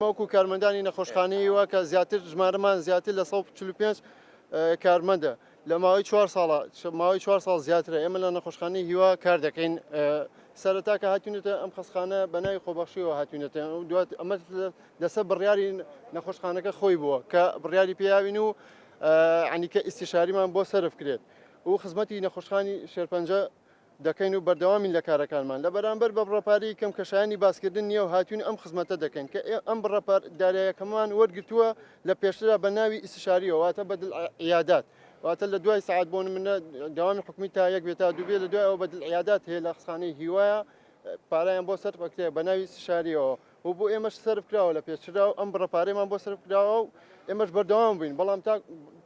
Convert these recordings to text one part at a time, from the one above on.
وەکو کارمەندانی نەخۆشخانەی هیوا کە زیاتر ژمارەمان زیاتر لە 145 کارمەندە لە ماوەی چوار ساڵە ماوەی چوار ساڵ زیاترە ئێمە لە نەخۆشخانەی هیوا کار دەکەین سەرەتا کە هاتوینەتە ئەم خەستخانە بە ناوی خۆبەخشیەوە هاتوینەتە دوات ئەمە لەسەر بڕیاری نەخۆشخانەکە خۆی بووە کە بڕیاری پیاوین و عنیکە ئیسیشاریمان بۆ سەرف کرێت و خزمەتی نەخۆشخانی شێرپەنجە دەکەین و بەردەوامین لە کارەکانمان لە بەرامبەر بە بڕە پارەی کەم کە شایانی باسکردن نییە و هاتوین ئەم خزمەتە دەکەین کە ئەم بڕە دارایەکەمان وەرگرتووە لە پێشترا بە ناوی ئیستشاریەوە واتە بەدل عیادات واتە لە دوای سەعات بۆ نمونە دەوامی حکومی تا یەک بێ تا دوو بێ لە دوای ئەوە بەدل عیادات هەیە لە خستخانەی هیوایە پارەیان بۆ سەرف ئەکرێ بە ناوی ئیستشاریەوە و بۆ ئێمەش سەرف کراوە لە پێشترا و ئەم بڕە پارەیەمان بۆ سەرف کراوە و ئێمەش بەردەوام بووین بەڵام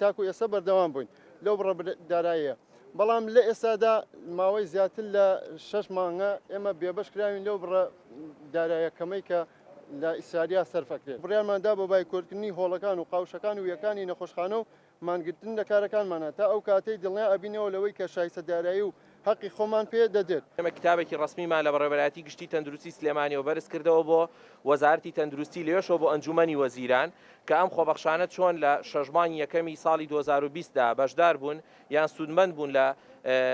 تاکو ئێستا بەردەوام بووین لەو بڕە داراییە بەڵام لە ئێستادا ماوەی زیاتر لە شەش مانگە ئێمە بێبەش کراوین لەو بڕە دارایە کەمەی کە لە ئیسراریا سەرف ئەکرێت. بڕیارمان دا بۆ بایکۆتکردنی هۆڵەکان و قاوشەکان و یەکانی نەخۆشخانە و مانگرتن لە کارەکانمانە تا ئەو کاتەی دڵنیا ئەبینەوە لەوەی کە شایستە دارایی و هەقی خۆمان پێ دەدرێت. ئێمە کتابێکی ڕەسمیمان لە بەڕێوەبەرایەتی گشتی تەندروستی سلێمانیەوە بەرز کردەوە بۆ وەزارەتی تەندروستی لەوێشەوە بۆ ئەنجومەنی وەزیران کە ئەم خۆبەخشانە چۆن لە شەش مانگی یەکەمی ساڵی 2020 دا بەشدار بوون یان سوودمەند بوون لە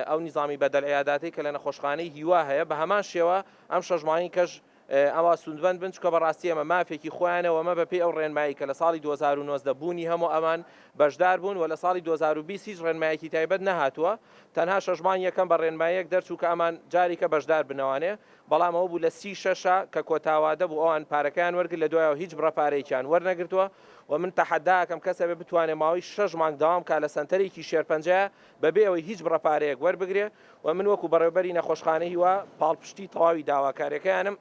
ئەو نیزامی بەدەل عیاداتەی کە لە نەخۆشخانەی هیوا هەیە بە هەمان شێوە ئەم شەش مانگی کەش ئەوا سوودمەند بن چونکە بەڕاستی ئەمە مافێکی خۆیانە و ئەمە بەپێی ئەو ڕێنمایی کە لە ساڵی 2019 بوونی هەموو ئەمان بەشدار بوون و لە ساڵی 2020 هیچ ڕێنمایەکی تایبەت نەهاتووە تەنها شەش مانگ یەکەم بە ڕێنماییەک دەرچوو کە ئەمان جاریکە بەشدار بنەوانێ بەڵام ئەوە بوو لە سی شەشە کە کۆتا وادە بوو ئەوان پارەکەیان وەرگرت لە دوایەوە هیچ بڕە پارەیەکیان وەرنەگرتووە و من تەحەدا ئەکەم کەس هەبێ بتوانێ ماوەی شەش مانگ دەوام کا لە سەنتەرێکی شێرپەنجەیا بەبێ ئەوەی هیچ بڕە پارەیەک وەربگرێ و من وەکو بەڕێوبەری نەخۆشخانەی هیوا پاڵپشتی تەواوی داواکاریەکەیانم.